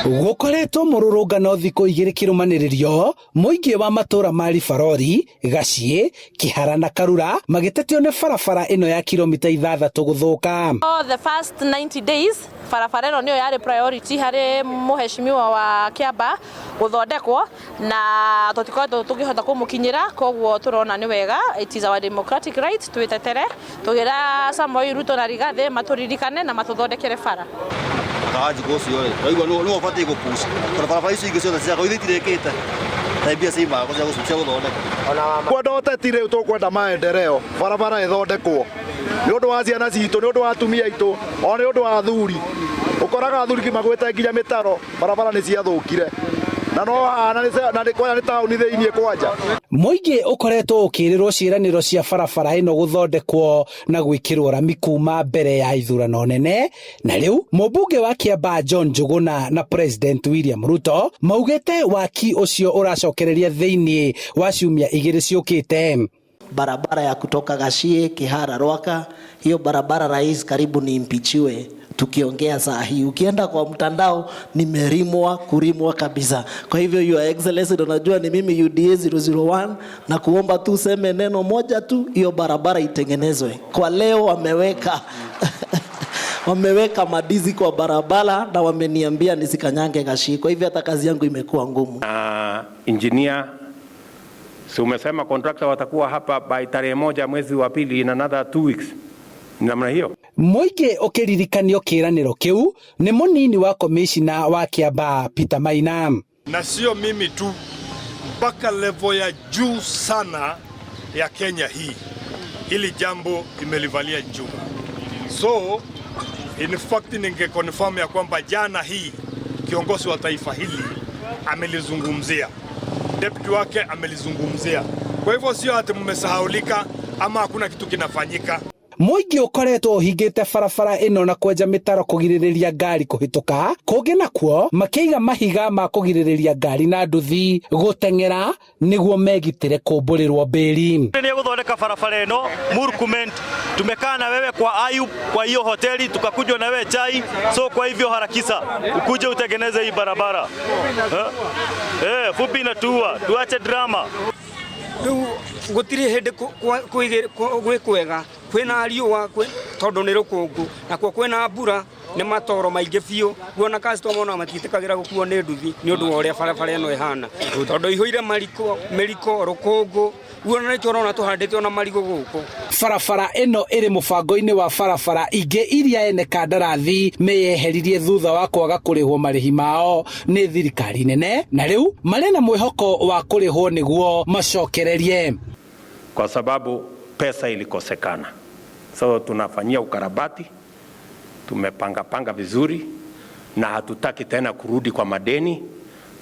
Gũkoretwo mũrũrũngano thikũ igĩrĩ kĩrũmanĩrĩrio mũingĩ wa matũra ma Ribarori, Gaciĩ, Kĩhara na Karura magĩtetio nĩ barabara ĩno ya kilomita 6 gũthũka. Oh, the first 90 days barabara ĩno nĩyo yarĩ priority harĩ mũheshimiwa wa Kiambaa gũthondekwo na tũtikoretwo tũkĩhota kũmũkinyĩra, koguo tũrona nĩ wega, it is our democratic right twĩtetere tũgĩra Samoei Ruto na Rigathĩ matũririkane na matũthondekere bara. Kawanjikũ ũcio rĩ, ũraigua nĩwe ũbatiĩ gũpush tondũ barabara icio ingĩ ciothe ciakwa ithuĩ itirĩkĩte na mbia ciumaga cia gũthondeka. Kwenda ũteti rĩu tũkwenda maendeleo, barabara ĩthondekwo nĩ ũndũ wa ciana citũ, nĩ ũndũ wa atumia aitũ, o nĩ ũndũ wa athuri. Ũkoraga athuri magwĩte nginya mĩtaro, barabara nĩ ciathũkire na no haha na nĩ kwanja nĩ taũni thĩiniĩ kwanja. Mũingĩ ũkoretwo ũkĩrĩrwo ciĩranĩro cia barabara ĩno gũthondekwo na gwĩkĩrwo rami kuma mbere ya ithurano nene, na rĩu mũmbunge wa Kiambaa John Njuguna na President William Ruto maugĩte waki ũcio ũracokereria thĩiniĩ wa ciumia 2 ciũkĩte. Barabara ya kutoka Gachie Kihara Rwaka, hiyo barabara rais karibu ni impichiwe tukiongea saa hii. Ukienda kwa mtandao nimerimwa kurimwa kabisa. Kwa hivyo Your Excellency, unajua ni mimi UDA 001 na kuomba tu useme neno moja tu, hiyo barabara itengenezwe. Kwa leo wameweka madizi kwa barabara na wameniambia nisikanyange Gachie. Kwa hivyo hata kazi yangu imekuwa ngumu. Engineer, si umesema contractor watakuwa hapa by tarehe 1 mwezi wa pili in another 2 weeks. Namna hiyo. Mũingĩ ũkĩririkanio kĩĩranĩro kĩu nĩ mũnini wa komishina wa Kiambaa Peter Maina. Na sio mimi tu, mpaka level ya juu sana ya Kenya hii, hili jambo imelivalia njuga. So in fact ninge confirm ya kwamba jana hii kiongozi wa taifa hili amelizungumzia, deputy wake amelizungumzia. Kwa hivyo sio ati mmesahaulika ama hakuna kitu kinafanyika. Mũingĩ ũkoretwo ũhingĩte barabara ĩno na kwenja mĩtaro kũgirĩrĩria ngari kũhĩtũka, kũngĩ nakuo makĩiga mahiga ma kũgirĩrĩria ngari na nduthi gũteng'era nĩguo megitĩre kũmbũrĩrwo mbĩri. Nĩ gũthondeka barabara ĩno Murkomen, tumekaa na wewe kwa Ayub kwa hiyo hoteli tukakunywa na wewe chai, so kwa hivyo harakisha ukuje utengeneze hii barabara. Fupi inatua, tuache drama. Rĩu gũtirĩ hĩndĩ gwĩ kwega, kwĩna riũa, tondũ nĩ rũkũngũ, nakuo kwĩna mbura nĩ matoro maingĩ biũ. Guona customer ona matiĩtĩkagĩra gũkuo nĩ nduthi nĩ ũndũ wa ũrĩa barabara ĩno ĩhana, tondũ ihũire mariko, mĩriko, rũkũngũ. Guona nĩkĩo ũrona tũhandĩte ona marigũ gũkũ. Barabara ĩno ĩrĩ mũbango-inĩ wa barabara ingĩ iria ene kandarathi meyeheririe thutha wa kwaga kũrĩhwo marĩhi mao nĩ thirikari nene, na rĩu marĩ na mwĩhoko wa kũrĩhwo nĩguo macokererie, kwa sababu pesa ilikosekana. So tunafanyia ukarabati, tumepanga panga vizuri na hatutaki tena kurudi kwa madeni.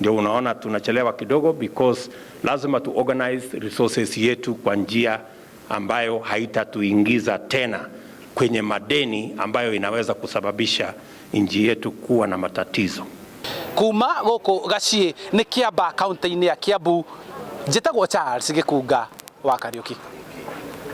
Ndio unaona tunachelewa kidogo because lazima tu organize resources yetu kwa njia ambayo haitatuingiza tena kwenye madeni ambayo inaweza kusababisha nchi yetu kuwa na matatizo. Kuma gũkũ Gaciĩ nĩ Kiambaa kaunti-inĩ ya Kiambu, njĩtagwo Charles Gĩkunga wa Kariũki.